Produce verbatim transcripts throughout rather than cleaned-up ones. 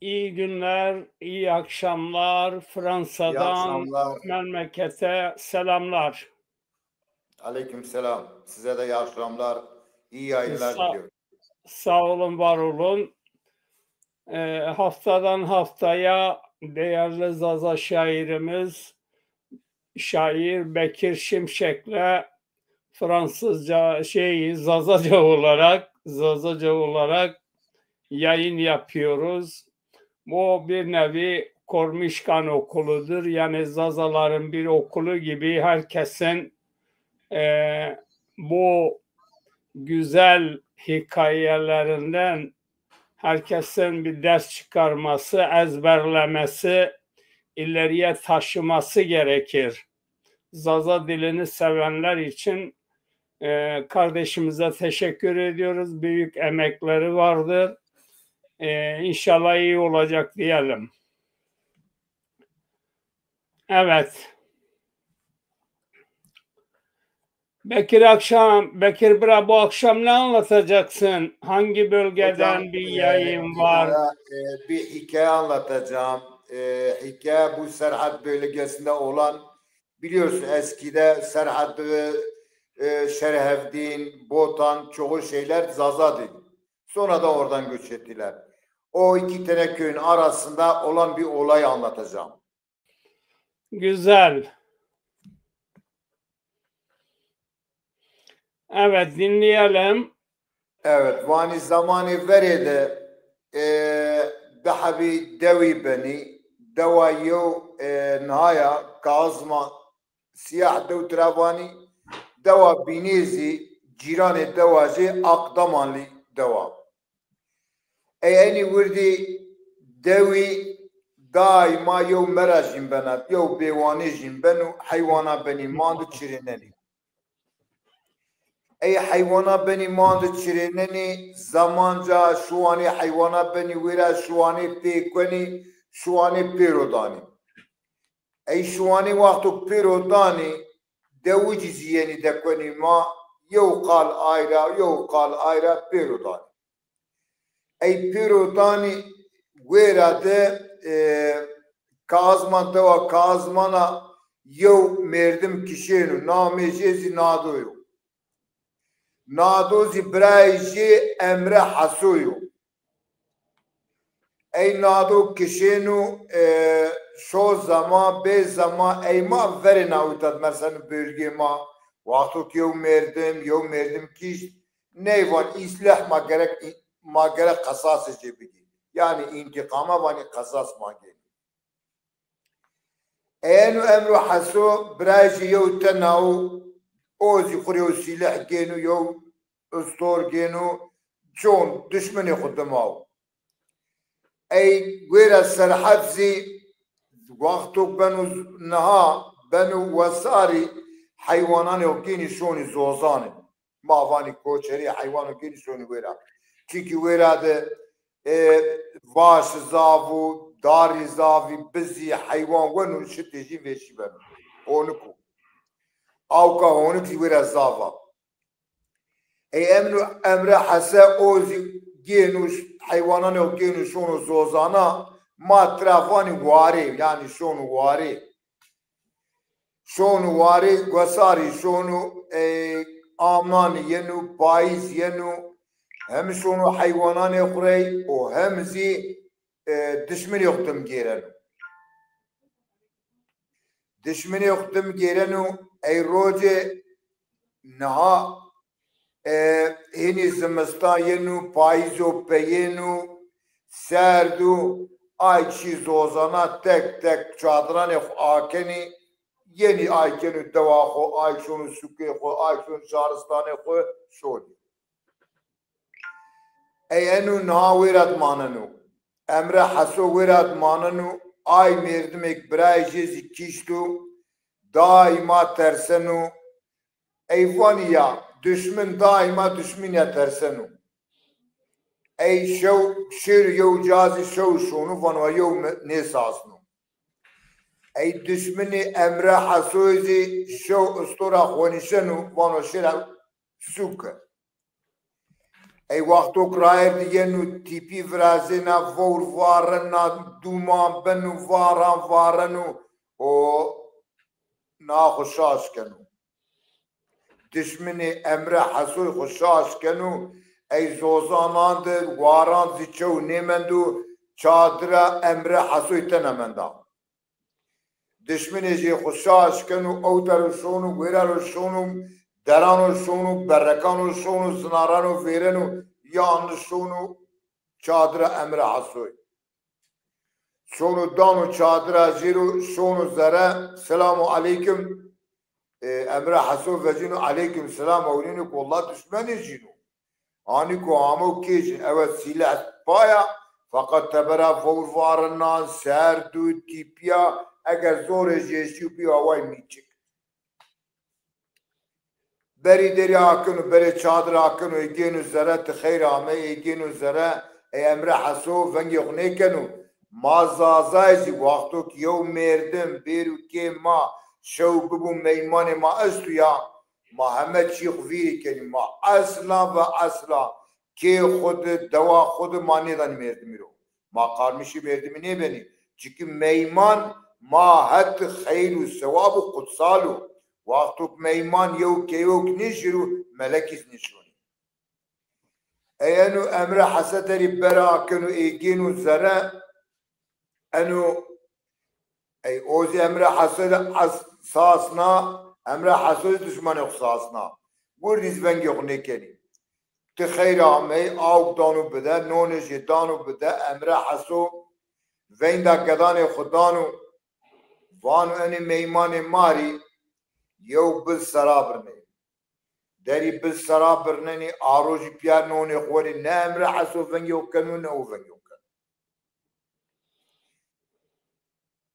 İyi günler, iyi akşamlar. İyi Fransa'dan akşamlar. Memlekete selamlar. Aleyküm selam. Size de iyi akşamlar, iyi yayınlar Sa- diliyorum. Sağ olun, var olun. Ee, haftadan haftaya değerli Zaza şairimiz, şair Bekir Şimşek'le Fransızca, şey, Zazaca olarak, Zazaca olarak yayın yapıyoruz. Bu bir nevi Kormişkan okuludur. Yani Zazaların bir okulu gibi herkesin, e, bu güzel hikayelerinden herkesin bir ders çıkarması, ezberlemesi, ileriye taşıması gerekir. Zaza dilini sevenler için, e, kardeşimize teşekkür ediyoruz. Büyük emekleri vardır. E, inşallah iyi olacak diyelim. Evet. Bekir akşam, Bekir bira, bu akşam ne anlatacaksın? Hangi bölgeden Hocam, bir e, yayın var? Hocam, e, bir hikaye anlatacağım. E, hikaye bu Serhat bölgesinde olan, biliyorsun, eskide Serhat ve e, Şerhevdin, Botan, çoğu şeyler Zazadı. Sonra da oradan göç ettiler. O iki tane köyün arasında olan bir olayı anlatacağım. Güzel. Evet, dinleyelim. Evet, vanî zamanê verê de e, di hebî dewî benî. Dewa yew e, nihaya Kazma Siyah dew tira vanî. Dewa bînê zî cîranê dewa jê Akdamanlî dewa. Ey enî wirdî dewî daîma yew mera jîn bena, yew bêwanê jîn beno, heywana benî mand û çirênenî. Ey heywana benî mand û çirênenî, zemanca şiwanê heywana benî wêra, şiwanê pê kwenî, şiwanê pêro danî. Ey şiwanê wexto pêro danî, dewicî zî yenî dekwenî ma, yew qal ay ra, yew qal ay ra pêro danî. Ey pêro danî wêra de e, Kazman, dewa Kazmana yew merdim kişêno, namê jê zî Nado yo. Nado zî birayê jê Emre Heso yo. Ey Nado kişêno e, şo zema, bê zema, ey ma verê nawita di, mesela bölgê ma, wexto ki yew merdim, yew merdim kişt, ney van îsleh ma gerek, ma gerek qesasê jê bigî. Yanî întîqama vanî qesas ma gênî. Ey eno Emro Heso birayê jê yew tena o, o zî xwu rê yew sîleh gêno, yew istor gêno, çon dişminê xwu dima o. Ey wêra Serhed zî wexto beno niha, beno wesarî, heywananê xwu gênî şonî zozanê. Ma vanî koçerî, heywano gênî şonî wêra. Çimkî wêra de e, vaş zaf o, darî zaf î, bizî, heywan weno, şitê jî vêşî beno. Honik o. Awka honik zî wêra zaf a. Ey Emro, Emre Hese o zî gêno, heywananê xwu gêno şono zozana, ma tira vanî warê, yanî şono warê. Şono warê, gosarî şono, e, amnanî yeno, payîz yeno, hem şono heywananê xwu rey û hem zî e, dişminê xwu tim gêreno. Dişminê xwu tim gêreno, ey rocê niha e, hênî zimistan yeno, payîzo peyêno, serd o, ay kişî zozana tek tek çadiranê xwu akenî, yenî ay keno dewa xwu, ay şono sûkê xwu, ay şono şaristanê xwu, şonî. Ey eno niha wêra di maneno. Emre Heso wêra di maneno, ay mêrdimêk birayê jê zî kîşto, daîma terseno. Ey vanî ya, duşmin daîma duşmin ya terseno. Ey şew şêro yew ca zî şew şono, vano yew mi-, nêsasno. Ey duşminê Emre Hesoyî zî şew istora xwenîşeno, vano şêra sûke. Ey wexto ki raye di yeno tîpî virazêna, vewr varena, dûman beno, varan vareno û na xwu şaş keno. Dişminê Emre Hesoy xwu şaş keno, ey zozanan di, waran zî çew nêmendo, çadira Emre Hesoy tena menda. Dişminê jê xwu şaş keno, ewta ro şono, wêra ro şono, derano şono, berrekano şono, zinarano vêreno, yan şono çadira Emre Hesoy. Şono dano çadira jê ro, şono zere, selamu aleykum. E, Emre Heso vecîno, aleykum selam ewnîno ku wella dişmenê jîno. Anî ku amo kê jîn, ewe sîleh paya, feqet tebera vewr varinan, serd û tîpîya, eger zorê jê eşîyo bîyo away mîçik. Berî derî akino, berê çadir akino, ê gêno zere, ti xeyr ame, ê gêno zere, ey Emre Heso vengê xwu nêkeno. Ma Zazayê zî wexto ki yew mêrdim bêro kê ma, şew bibo meymanê ma esto ya, ma heme çî xwu vîrî kenî. Ma esla ve esla kê xwu di, dewa xwu di ma nêdanî mêrdimî ro. Ma qarmişî mêrdimî nêbenî. Çikî meyman ma het xeyr û sewab û qutsal o. Wexto ki meyman yew keyok nêşiro, melekî zî nêşonî. Ey eno Emre Hese derî bera keno, ê gêno zere, eno, ey o zî Emre Heso de es-, sas na, Emre Heso zî dişmanê xwu sas na. Wirdî zî vengê xwu nêkenî. Ti xeyr amey, awk dano bide, nonê jê dano bide, Emre Heso veynda gedanê xwu dano, vano enê meymanê ma rî yew biz sera birnê. Derî biz sera birnenî, a rojî pîya nonê xwu wenî, ne Emre Heso vengê xwu keno, ne o vengê xwu keno.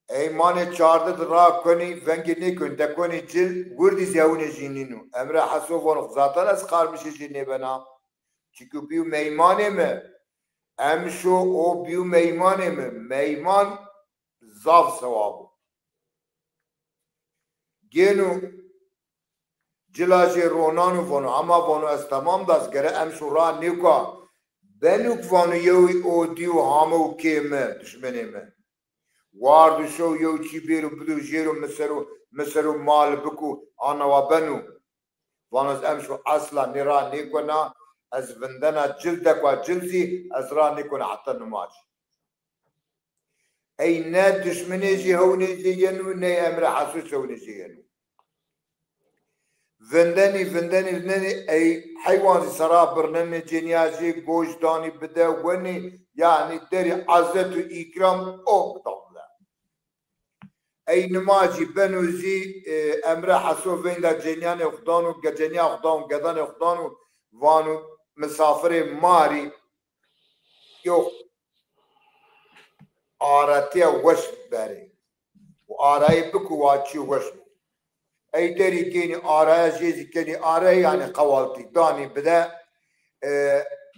Ey manê çarde di rakonî, vengê nêkonî, dekonî cil, wirdî zî hewnê jî nîno. Emre Heso vano, zaten ez qarmişê jê nêbena. Çikî bîyo meymanê mi. Emşo o bîyo meymanê mi. Meyman zaf sewab o. Gêno cila jê ronan û vano, ama vano ez temam da, ez gere emşo ra nêka. Beno ki vano yewî o dîyo hame û kê mi, dişmenê mi. Ward û şew yew çî bêro bido jê ro, mi ser o, mi ser o mal biko, a newa beno. Vano ez emşo esla nê ra nêkona, ez vindena cil, deka cil zî ez ra nêkona heta nimaj. Ey ne dişminê jê hewnê jê yeno, ne Emre Heso hewnê jê yeno. Vindenî, vindenî, vindenî, ey heywan zî sera birnenê, cenîya jê goş danî bide wenî, yanî derî ezet û îkram ok dano de. Ey nimacî beno zî, e, Emre Heso veynda cenîyanê xwu dano, ge-, cenîya xwu dano, gedanê xwu dano, vano misafirê ma rî yew aretiya weş berê. Û arayî biko wa çî weş bo. Ey derî gênî araya, jê zî kenî arayî, yanî qewaltî danî bide, e,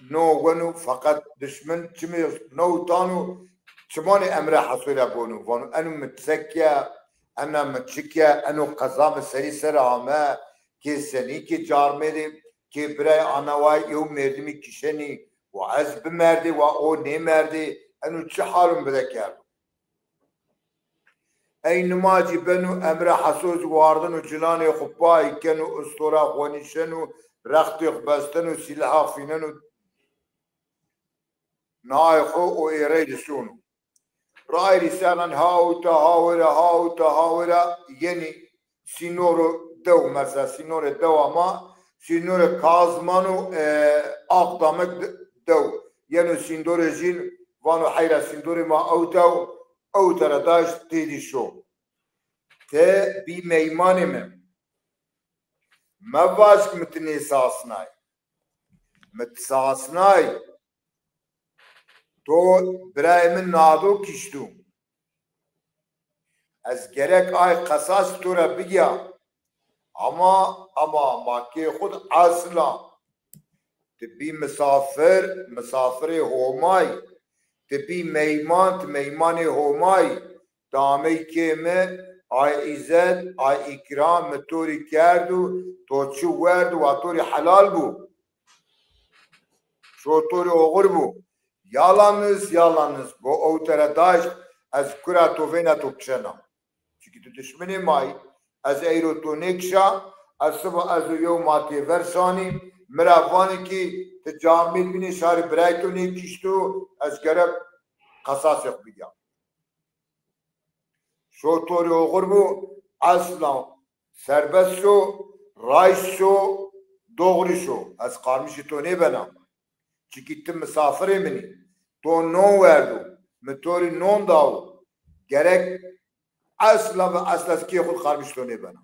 no weno, feqet dişmin çimê no tano, çimanê Emre Hesoy ra gono. Vano eno mi çek ya, ena mi çik ya, eno qeza mi serî ser ame, kê senî kê carmêrê, kê birayê ana wa yew mêrdimî kişenî, wa ez bimerdê, wa o nêmerdê, eno çi hal mi bide kerdo. Ey nimacî beno, Emre Heso zî wardeno cilanê xwu pay keno, istora xwu wenîşeno, rextê xwu besteno, sîlaha fîneno, naê xwu û ê rey de şono. Rayîrî sernan ha uta ha wira, ha uta ha wira yenî sînoro dew, mesela sînorê dewa ma, sînorê Kazman û, e, Akdamek de-, dew. Yeno sîndorê jîn, vano heyra sîndorê ma ewta û ewta ra daş têdî şo. Ti bî meymanê mi. Mevaj ki mi ti nêsasnay. Mi ti sasnay. To birayê mi nado kişto. Ez gerek ay qesas to ra bigîya. Ama, ama ma kê xwu di esla. Ti bî misafir, misafirê Homay. Ti bî meyman, ti meymanê Homay. Ti amey kê mi, ay îzet, ay îkram mi to rî kerdo, to çi werdo, wa to rî helal bo. Şotorî oxir bo. Yalaniz, yalaniz, bo ewte ra daşt, ez kura to veyna to kişena. Çikî tu dişminê ma yî, ez eyro to nêkişa, ez siba ez û yew ma têver şanî, mi ra vanê kî ti camêrd bînê şarî birayê to nêkişto, ez gerek qesasê xo bigîya. Şotorî oxir bo, esla serbest şo, raşt şo, doğrî şo. Ez qarmişê to nêbena. Çikî ti misafirê min î. To non werdo. Mi to rê non dawo. Gerek esla ve esla ez kê xo qarmişê to nêbena.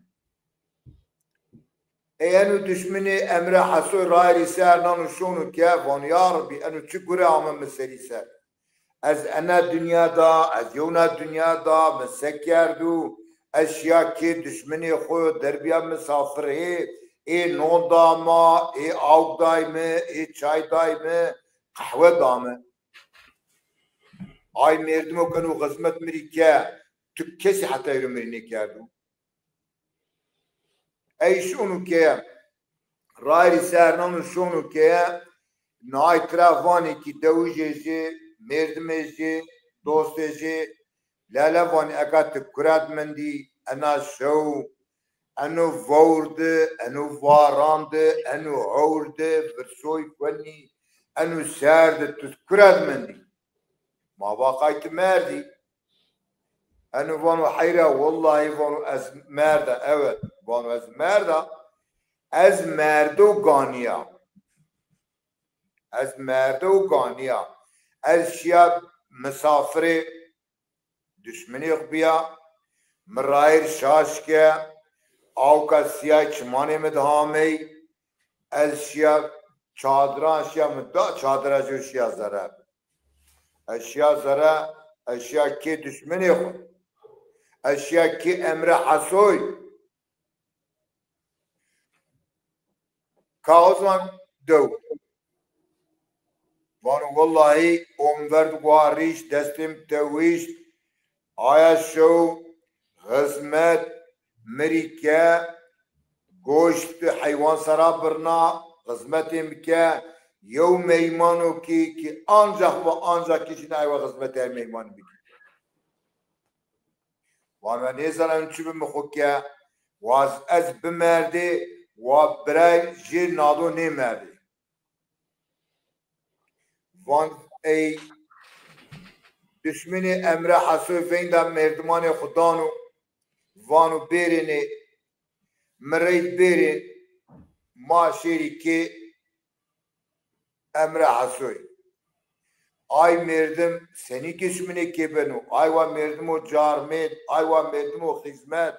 Ey eno dişminê Emre Hesoy rayirî ser nano şono ke, vano ya Rebî, eno çi gure ame mi serî ser. Ez ena dinya da, ez yewna dinya da, mi se kerdo? Ez şiya kê dişminê xo, derbîya misafir ê, ê non da ma, ê awk day mi, ê çay day mi, qehwe da mi. Ay mêrdimo ke eno xizmet mi rî ke, tu kesî heta êro mi rî nêkerdo. Ey şono ke, rayirî ser nano şono ke, nay tira vanê kî dewijê jê, mêrdimê jê, dostê jê, lele vanê eka ti kura di mendî, ena şew, eno vewr di, eno varan di, eno hewr di, virsoy kuenî, eno ser di, tu kura di mendî? Ma va qay ti merdî. Eno vano heyra, wellahî vano ez merda, evet. Vano ez merda, ez merdo ganîya. Ez merdo ganîya. Ez şiya misafirê dişminê xo bîya. Mi rayir şaş ke, awka sîyay çimanê mi di hamey. Ez şiya çadiran şiya, mi da çadira jû şiya zere. Ez şiya zere, ez şiya kê dişminê xo. Ez şiya kê Emre Hesoy. Ka o zaman dew. Vano wellahî omverd wa rîş, destê mi tewişt. Aya şew xizmet mi rî ke, goşt heywan sera birna, xizmetê mi ke, yew meymano kî, kî ancax ve ancax kişîne eywa xizmetê ey meymanî bikî. Vano nêzana çi bi mi xo ke, wa ez, ez bimerdê, wa birey jê nado nêmerdê. Van ey dişminê Emre Hesoy veyna merdimanê xo dano, vano bêrênê, mi reyt bêrê, ma şêrî kê Emre Hesoy. Ay merdim senî dişminê kê beno? Ay wa merdimo carmêrd, ay wa merdimo xizmet,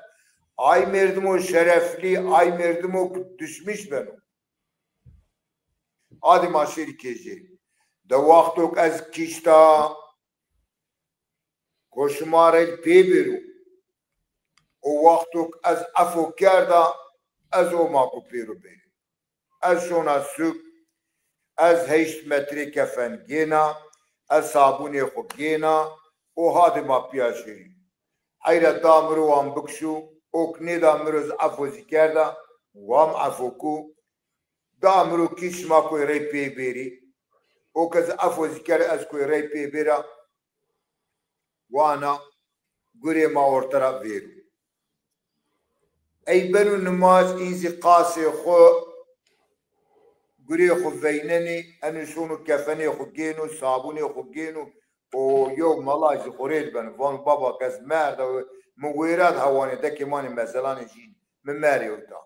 ay merdimo şereflî, ay merdimo dişmiş beno. Adî ma şêrî kê jê. De wexto ke ez kişta, ko şima rey pê bêro. O wexto ke ez efo kerda, ez o ma ko pêro bêrê. Ez şona sûk, ez heşt metrê kefen gêna, ez sabûnê xo gêna û hadê ma pîya şêrî. Heyra da mi ro wan bikişo, o ke nêda mi ro ez efo zî kerda, wa mi efo ko, da mi ro kî şima koy rey pê bêrî. O ke ez efo zî kerd, ez koy rey pê bêra, wana gurê ma orte ra vêro. Ey beno nimaj, în zî qasê xo, gurê xo veynenî, eno şono kefenê xo gêno, sabûnê xo gêno, o yew mela zî xo rê di beno. Vano baba ke ez merda, mi wêra di hewanê dekê manê mezelanê jîn, mi merê ewta.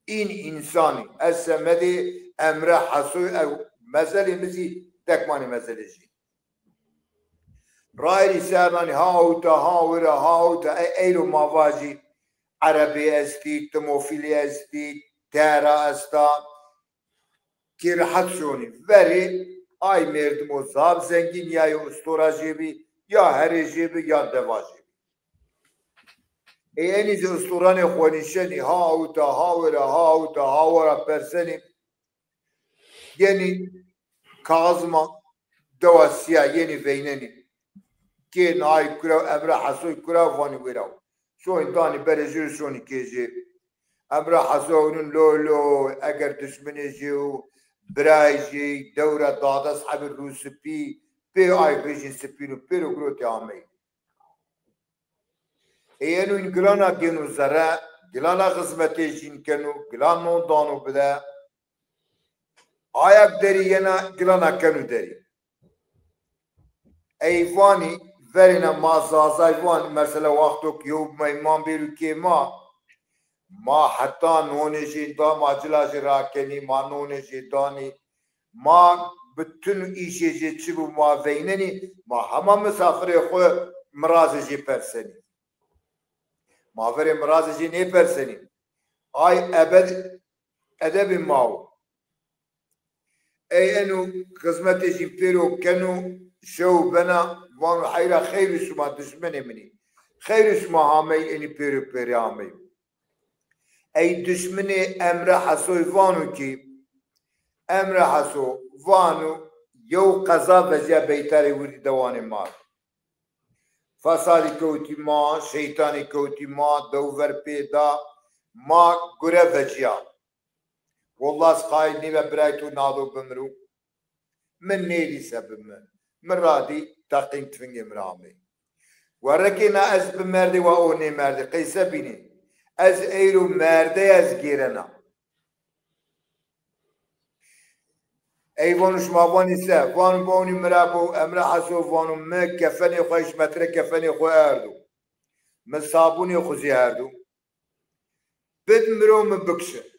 În însanî, ez semedê Emre Hesoy, ew mezelê mi zî dek manê mezelê jîn. Rayirî ser nanî ha ewta, ha wira, ha ewta, e, eyro ma vajî erebê estî, timofîlî estî, tera esta, kî rehet şonî. Verê ay merdimo zaf zengîn ya yo ustora jê bî, ya herê jê bî, ya deva jê bî. Ê enî zî ustoranê xo nîşenî, ha ewta, ha wira, ha ewta, ha wira persenî. Yenî Kazima dewa sîya yenî veynenî. Kê nay kura, Emre Hesoy kura, vanî wêra. Şonî danî berê jê, şonî kê jê. Emre Hesoy nin loy loy, eger dişminê jê û birayê jê, dewre dades hebî rû sipî, pê ay rêjîn sipîn û pêro girotî ameyî. Ê eno în gilana gêno zere, gilana xizmetê jîn keno, gilan non dano bide. Ayak derî yena gilana keno derî. Ey vanî, verêna ma Zazay vanî, mesela wexto ke yew meyman bêro kê ma, ma heta nonê jê da, ma cila jê rakenî, ma nonê jê danî, ma bütün îşê jê çi bû ma veynenî, ma hema misafirê xwu mirazê jê persenî. Ma verê mirazê jê nêpersenî. Ay ebed edebê ma wo. Ey eno xizmetê jî pêro keno, şew bena, vano heyra xeyrê şima dişmenê min î. Xeyrê şima hamey, enî pêro pêrê amey. Ey dişminê Emre Hesoy vano kî, Emre Heso vano yew qeza vecîya beytarê wirdî dewanê ma. Fesadî kewtî ma, şeytanî kewtî ma, dew ver pê da, ma gure vecîya. Wella ez qayîl nîme birayê to nado bimiro. Mi nêdî se bimi. Mi radî teqîn tifingê mi ra amey. Werrekê na ez bimerdî wa o nêmerdî. Qey se bînî? Ez eyro merdey ez gêrena. Ey vano şima vanî se? Vano bonî mi ra bo, Emre Heso vano mi kefenê xwu, eş metre kefenê xwu erdo. Mi sabunê xwu zî erdo. Bid mi ro mi bikişi.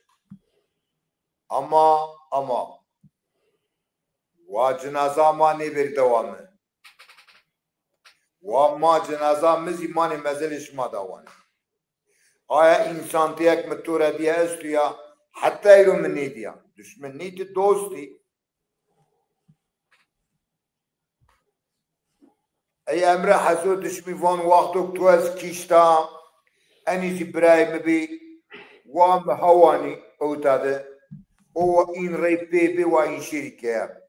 Ama, ama. Wa cinaza ma nêbêrî dewa mi. Wa ma cinaza mi zî manê mezelê şima dawanê. Aya însantîyek mi to ra dîya esto ya, heta eyro mi nêdîya. Duşmin nî ti dostî. Ey Emre Heso dişmî van wexto to ez kîşta, enî zî birayê mi bî, wa mi hewanî ewta de, o wa în rey pê bê wa în şêrî keye.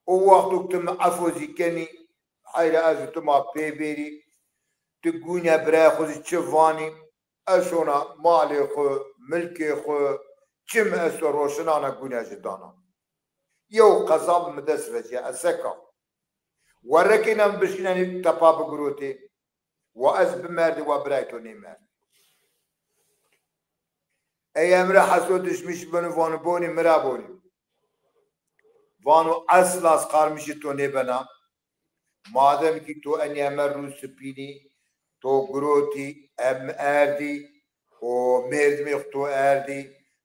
O wexto ti mi efo zî kenî, heyra ez û ti ma pê bêrî, ti gûne birayê xwu zî çi vanî, ez şona malê xwu, milkê xwu, çi mi esto roşinana gûne jî dana. Yew qeza bi mi dest vecîya, ez seka. Werrekêna mi bişînenî tepa bigirotê. Wa ez bimerdî, wa birayê to nêmerdî. Ey Emre Heso dişmîş beno vano bonî mi ra bonî. Vano esla ez qarmişê to nêbena. Madem kî to enî heme rû sipînî, to girotî, em erdî, û mêrdimê xwu to erdî,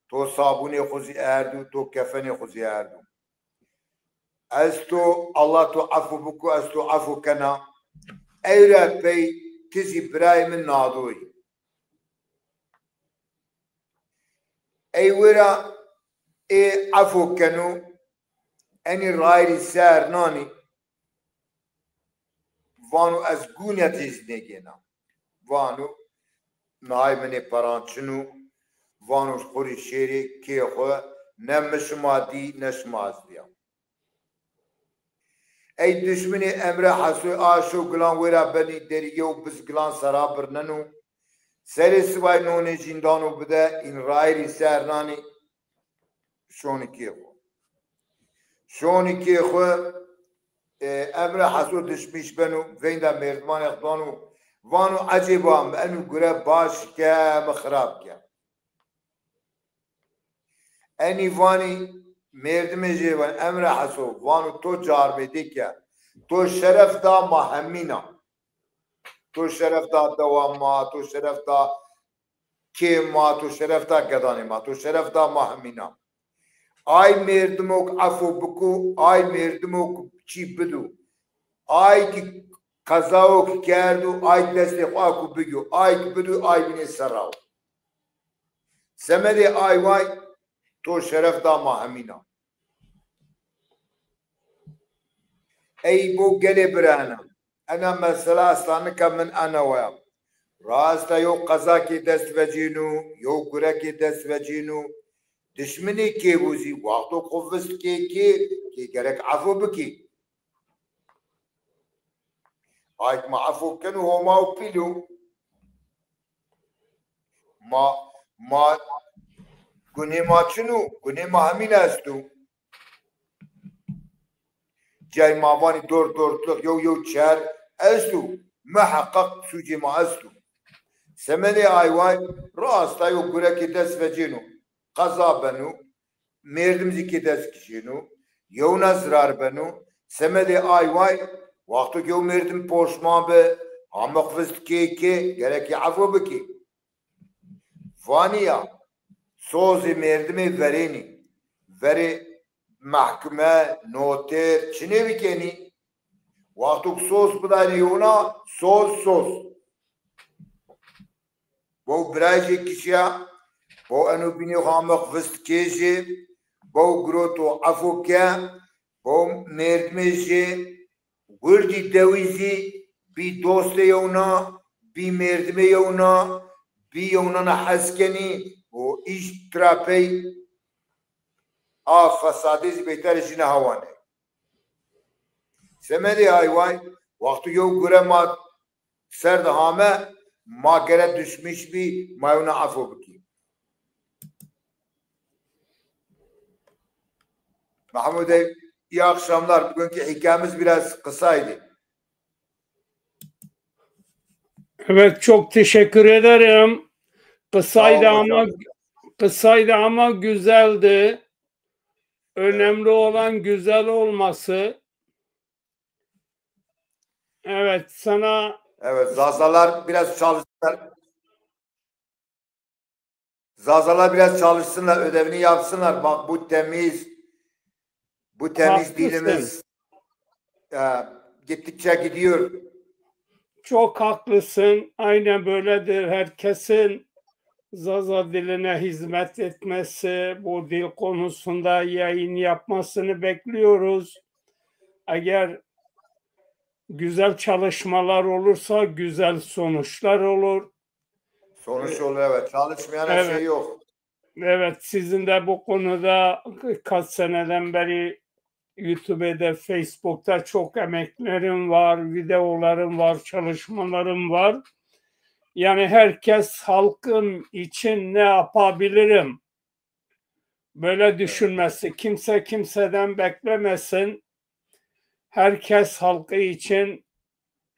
to sabunê xwu zî erdû, to kefenê xwu zî erdû. Ez to, Allah to efo biko, ez to efo kena. Ey ra pey ti zî birayê mi nadoyî. Ey wira ê efo keno, enî rayîrî ser nanî, vano ez gûne ti zî nêgêna. Vano nayê min ê peran çin o, vano xwu rê şêrê kê xwu, ne mi şima dî, ne şima ez dîya. Ey duşminê Emre Hesoy a şew gilan wêra benî derî yew biz gilan sera birneno. Serê sibay nonê jîn dano bide, în rayîrî ser nanî şonî kê xwu. Şonî kê xwu, e, Emre Heso dişmîş beno, veynda mêrdimanê xwu dano, vano ecêba mi eno gure baş ke, mi xirab ke. Enî vanî mêrdimê jê vanî, Emre Heso, vano to carmêdê ke, to şeref da ma hemîna. To şeref da dewa ma, to şeref da kê ma, to şeref da gedanê ma, to şeref da ma hemîna. Ay mêrdimo ke efo biko, ay mêrdimo ke çî bido. Ay kî qezawo ke kerdo, ay destê xwu a ku bigyo, ay kî bido, ay bînê sera wo. Semedê ay way to şeref da ma hemîna. Ey bo gelê birayena. Ena mesela esta nika min ena waya. Rast a yew qeza kê dest vecîno, yew gure kê dest vecîno. Dişminê kê bo zî wexto xwu vist kê kê, kê gerek efo bikî. Ay ke ma efo keno Homa û pîl o. Ma, ma, gunê ma çin o, gunê ma hemîn esto. cay ma vanî dor dortliq, yew yew çer esto, muheqeq sûcê ma esto. Semedê ay way rast a, yew gurekê dest vecêno, qeza beno, merdim zî kê dest kişêno, yewna zirar beno. Semedê ay way, wexto ke yew merdim poşman bi, ameq vist kê kê, gerekê efo bikê. Vanî ya, sozê merdimê verênî, verê mehkime, noter, çinê bikenî. Wexto ke soz bidanê yewna, soz, soz. Bo birayê jê kişîya, bo eno bînê xo ameq vist kê jê, bo giroto efo ke, bo merdimê jê, wirdî dewî zî bî dostê yewna, bî merdimê yewna, bî yewna na hes kenî û îş tira pey a fesadê zî bêterê jîne hewanê. Semedê ay way, wexto yew gure ma ser de hame, ma gere duşmîş bî, ma yewna efo bikî. Mahmut Bey, iyi akşamlar. Bugünkü hikayemiz biraz kısaydı. Evet, çok teşekkür ederim. Sağ Kısaydı olun ama hocam. Kısaydı ama güzeldi. Önemli olan güzel olması. Evet, sana Evet, Zazalar biraz çalışsınlar. Zazalar biraz çalışsınlar, ödevini yapsınlar. Bak, bu temiz, bu temiz Haklısın. dilimiz, e, gittikçe gidiyor. Çok haklısın. Aynen böyledir. Herkesin Zaza diline hizmet etmesi, bu dil konusunda yayın yapmasını bekliyoruz. Eğer güzel çalışmalar olursa güzel sonuçlar olur. Sonuç olur, evet. Çalışmayana Evet. Şey yok. Evet, sizin de bu konuda kaç seneden beri YouTube'da, Facebook'ta çok emeklerim var, videolarım var, çalışmalarım var. Yani herkes halkım için ne yapabilirim? Böyle düşünmesi, kimse kimseden beklemesin. Herkes halkı için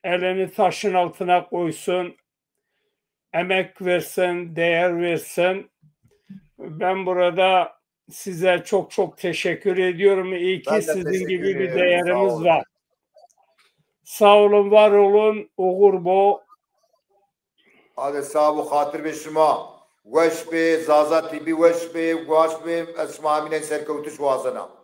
elini taşın altına koysun, emek versin, değer versin. Ben burada size çok çok teşekkür ediyorum. İyi ki Ben de sizin teşekkür gibi bir ediyorum. Sağ değerimiz olun. Var. Sağ olun, var olun. Uğur bo. Hadi sağ ol, xatir be şima. Weş be, Zaza T V weş be, weş be. Ez şima hemîne serkewtiş wazena.